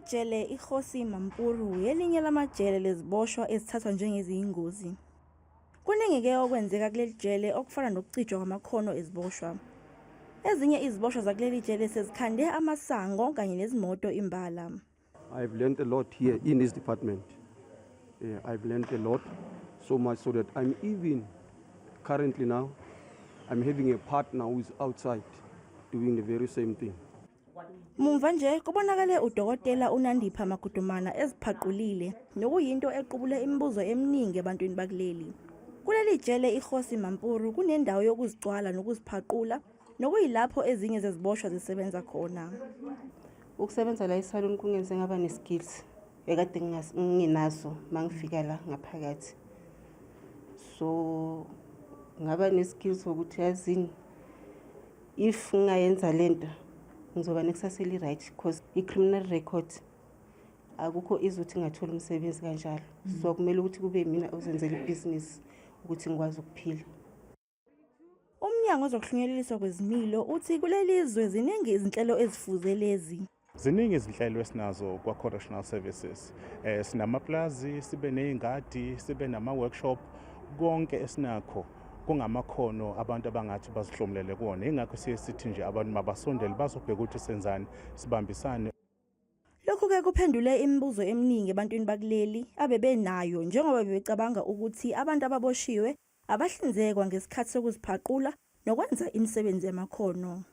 Ijele iKgosi Mampuru yelinye lamajele leziboshwa ezithathwa njengeziyingozi. Kuningi-ke okwenzeka kuleli jele okufana nokucijwa kwamakhono eziboshwa. Ezinye iziboshwa zakuleli jele sezikhande amasango kanye nezimoto imbala. I've learned a lot here in this department. I've learned a lot, so much so that I'm even currently now, I'm having a partner who is outside doing the very same thing. Mumva nje kubonakale udokotela uNandipha Magudumana eziphaqulile nokuyinto equbule imibuzo eminingi ebantwini bakuleli. Kuleli jele iKgosi Mampuru kunendawo yokuzicwala nokuziphaqula nokuyilapho ezinye zeziboshwa zisebenza khona. Ukusebenza la esaluni kungenze ngaba ne-skills ekade ngingenaso uma ngifika la ngaphakathi. So ngaba ne-skills ukuthi yazini, if ngingayenza lento ngizoba nekusasa eli-right, because i-criminal record akukho izuthi ngingathola umsebenzi kanjalo, so kumele ukuthi kube mina ozenzela ibhizinisi ukuthi ngikwazi ukuphila. Umnyango wezokuhlunyeleliswa kwezimilo uthi kuleli zwe ziningi izinhlelo ezifuze lezi. Ziningi izinhlelo esinazo kwa-Correctional Services. Sinamaplazi, sibe nezingadi, sibe nama-workshop, konke esinakho kungamakhono abantu abangathi bazihlomulele kuwona. Ingakho siye sithi nje abantu mabasondele bazobheka ukuthi senzani, sibambisane. Lokhu-ke kuphendule imibuzo eminingi ebantwini bakuleli abebenayo njengoba bebecabanga ukuthi abantu ababoshiwe abahlinzekwa ngesikhathi sokuziphaqula nokwenza imisebenzi yamakhono.